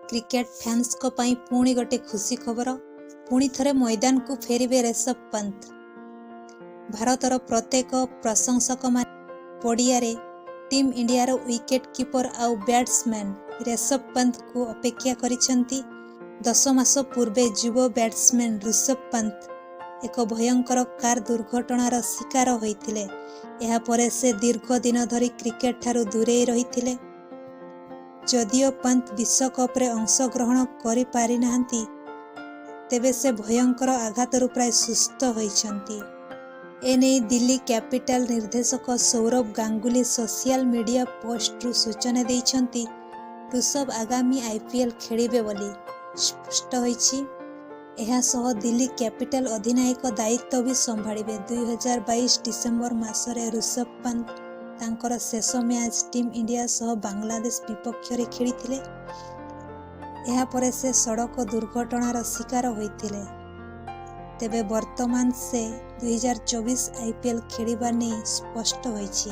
Cricket ଫ୍ୟାନ୍ସଙ୍କ ପାଇଁ ପୁଣି ଗୋଟେ ଖୁସି ଖବର। ପୁଣି ଥରେ ମଇଦାନକୁ ଫେରିବେ ଋଷଭ ପନ୍ତ। ଭାରତର ପ୍ରତ୍ୟେକ ପ୍ରଶଂସକମାନେ ପଡ଼ିଆରେ ଟିମ୍ ଇଣ୍ଡିଆର ୱିକେଟ୍ କିପର ଆଉ ବ୍ୟାଟ୍ସମ୍ୟାନ୍ ଋଷଭ ପନ୍ତଙ୍କୁ ଅପେକ୍ଷା କରିଛନ୍ତି। 10 ମାସ ପୂର୍ବେ ଯୁବ ବ୍ୟାଟ୍ସମ୍ୟାନ୍ ଋଷଭ ପନ୍ତ ଏକ ଭୟଙ୍କର କାର୍ ଦୁର୍ଘଟଣାର ଶିକାର ହୋଇଥିଲେ। ଏହାପରେ ସେ ଦୀର୍ଘ ଦିନ ଧରି କ୍ରିକେଟଠାରୁ ଦୂରେଇ ରହିଥିଲେ। ଯଦିଓ ପନ୍ତ ବିଶ୍ୱକପରେ ଅଂଶଗ୍ରହଣ କରିପାରିନାହାନ୍ତି, ତେବେ ସେ ଭୟଙ୍କର ଆଘାତରୁ ପ୍ରାୟ ସୁସ୍ଥ ହୋଇଛନ୍ତି। ଏନେଇ ଦିଲ୍ଲୀ କ୍ୟାପିଟାଲ ନିର୍ଦ୍ଦେଶକ ସୌରଭ ଗାଙ୍ଗୁଲି ସୋସିଆଲ ମିଡିଆ ପୋଷ୍ଟରୁ ସୂଚନା ଦେଇଛନ୍ତି। ଋଷଭ ଆଗାମୀ ଆଇପିଏଲ୍ ଖେଳିବେ ବୋଲି ସ୍ପଷ୍ଟ ହୋଇଛି। ଏହା ସହ ଦିଲ୍ଲୀ କ୍ୟାପିଟାଲ ଅଧିନାୟକ ଦାୟିତ୍ୱ ବି ସମ୍ଭାଳିବେ। 2022 ଡିସେମ୍ବର ମାସରେ ଋଷଭ ପନ୍ତ ତାଙ୍କର ଶେଷ ମ୍ୟାଚ୍ ଟିମ୍ ଇଣ୍ଡିଆ ସହ ବାଂଲାଦେଶ ବିପକ୍ଷରେ ଖେଳିଥିଲେ। ଏହାପରେ ସେ ସଡ଼କ ଦୁର୍ଘଟଣାର ଶିକାର ହୋଇଥିଲେ। ତେବେ ବର୍ତ୍ତମାନ ସେ 2024 ଆଇପିଏଲ୍ ଖେଳିବା ନେଇ ସ୍ପଷ୍ଟ ହୋଇଛି।